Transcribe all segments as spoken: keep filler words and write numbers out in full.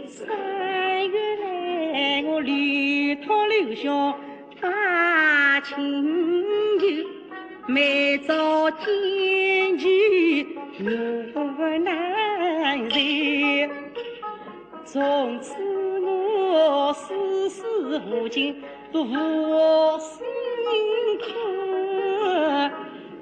三月来，我刘通刘兄把亲友，每朝见面我难受。从此我世事无情， 无心苦，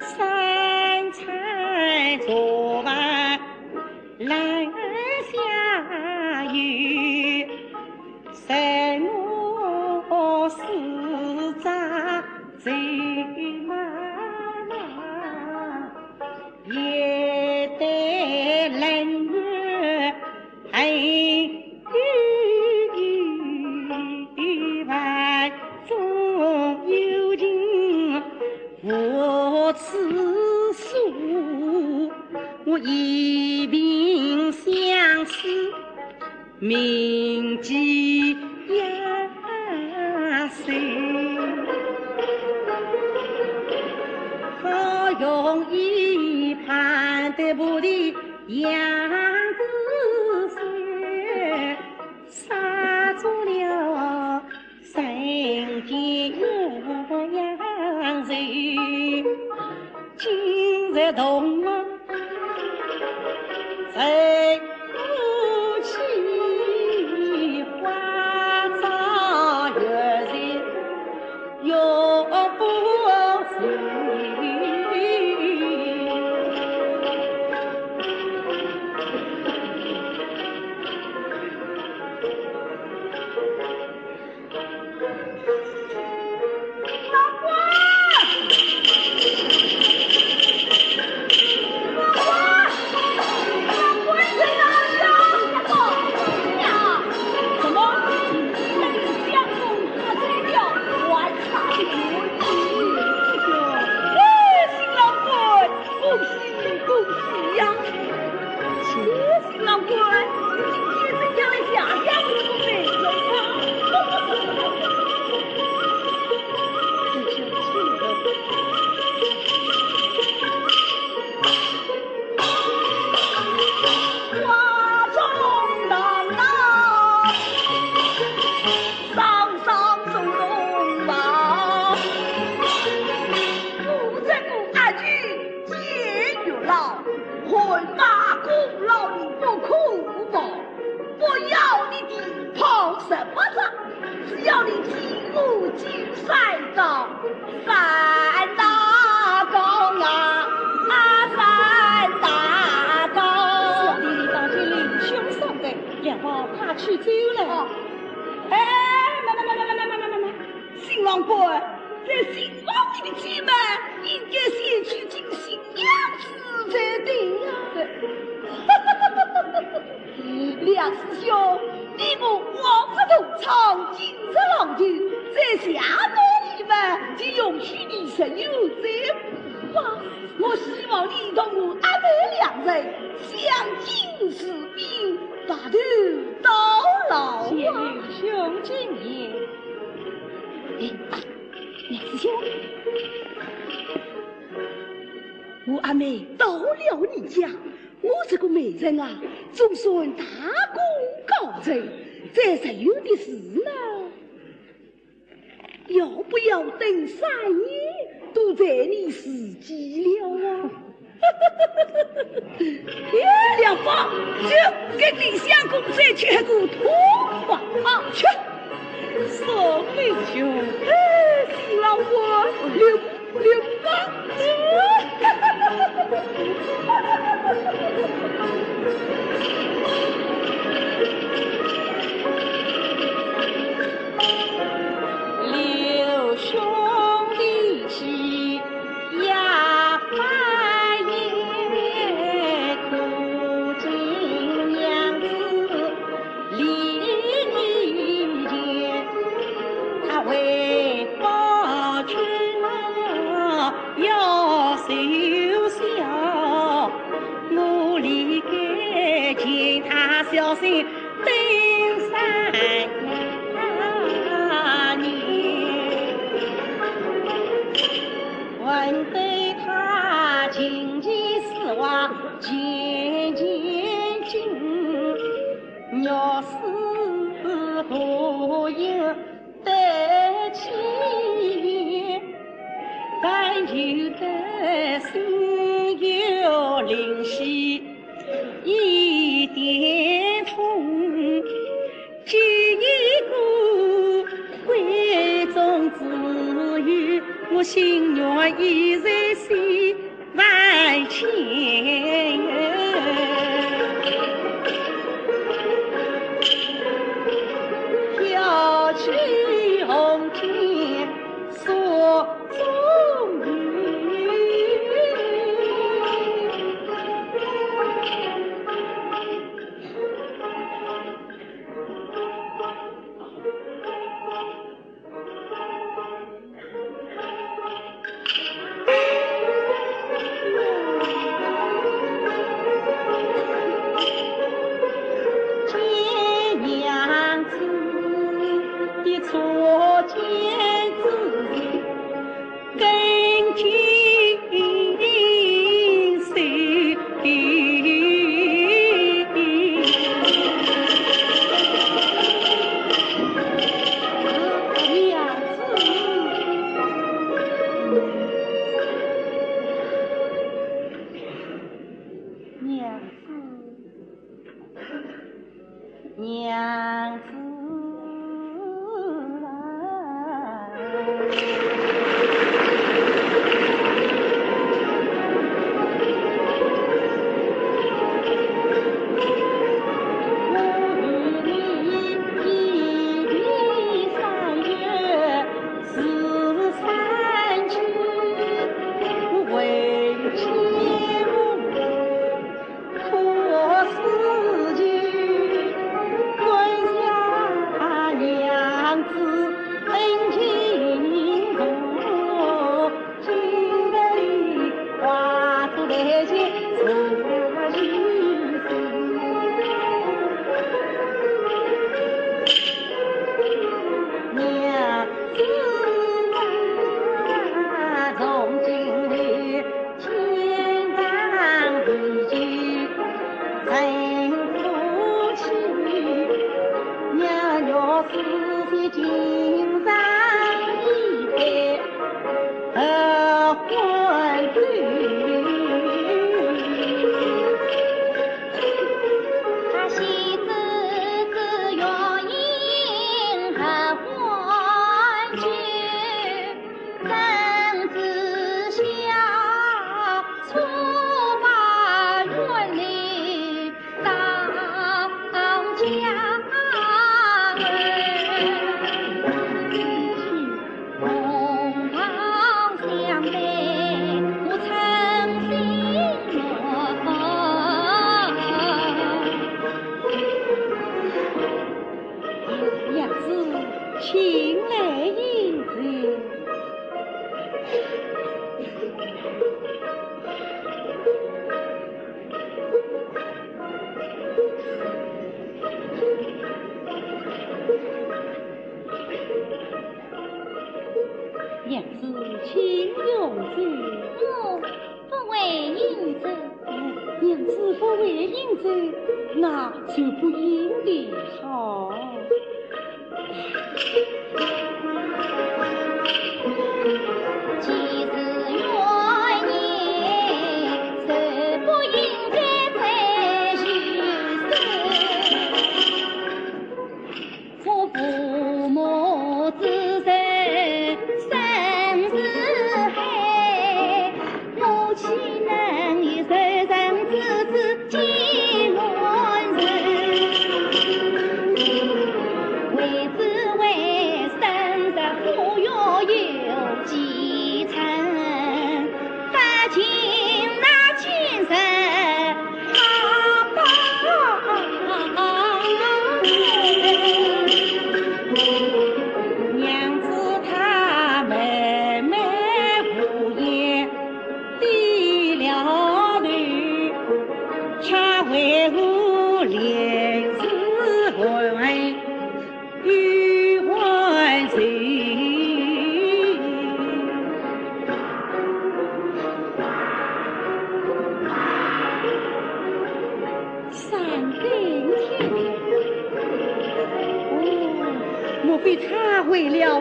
三餐做饭来下雨，在我四张嘴巴。 也得人恩恩万种友情无处诉，我一病相思 铭记呀谁，好容易盼得不的杨子水，杀作了 人间鸳鸯人，今日同我在夫妻花朝月夜永不散。 恭喜呀！恭喜老官，今天怎样来谢谢我们美人啊？花中郎啊，双双送红包。我这个阿舅 见月老，汗马功劳你不可忘，不要你地旁什么的，只要你替我金山高，山大高啊，啊，山大高。小弟你当真刘兄上的，要不快去走了。哦。哎，慢慢慢慢慢慢慢慢慢。 新郎官，在新房里的姐妹应该先去敬新娘子才对呀。梁师兄，你我黄河同窗，今日郎舅，在下面你们就容许你自由展步吧。我希望你同我阿妹两人相敬如宾，白头到老啊。谢刘兄金言。 哎，梁师兄，我阿妹到了你家，我这个媒人啊，总算大功告成，这还有的事呢。要不要等三年，都在你自己了啊。哎，梁芳，去给李相公再去个拖把啊，去。送你去。哎，新郎官，刘刘邦。刘兄弟去呀，翻也苦尽娘子离间，他为报君要休笑，我理该见他小心 等三年，问对他琴棋书画件件精，若是无有得其言，但求得心有灵犀 一点通。既已故闺中之友，我心愿已在心万千。飘去红尘 所中意。见娘子的初见之时， 更尽心。娘子，娘子。 娘子啊。娘子，请来饮酒。 娘子，请用酒。我不会饮酒。哎，娘子不会饮酒，那就不饮的好。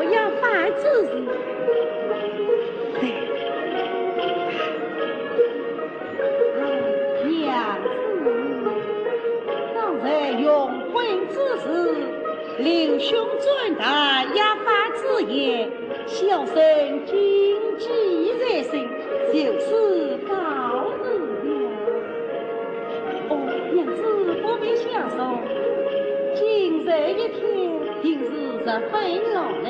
要饭之事。哎，啊，娘子，刚才用婚之事，刘兄转达要饭之言，小生谨记在心，就此告辞了。 哦，娘子不必相送，今日一天定是十分劳累，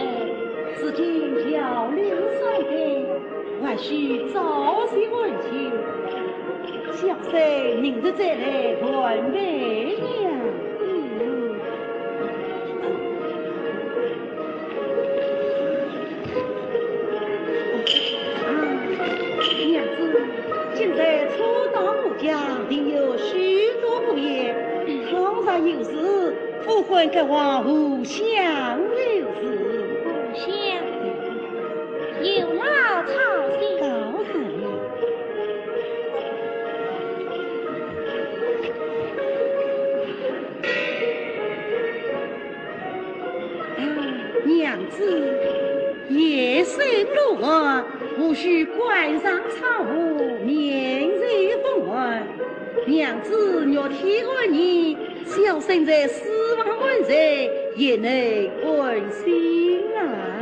如今桥柳伤停，还需早些安歇。小生明日再来奉陪娘子。 啊，娘子，今日初到我家，定有许多不便。倘若有事，呼唤各王互相留事。互相，有劳操心。告辞了。 啊，娘子，夜深路寒，务须关上窗户，免受风寒。娘子若天寒呢，小生在书房安睡，也能安心啊。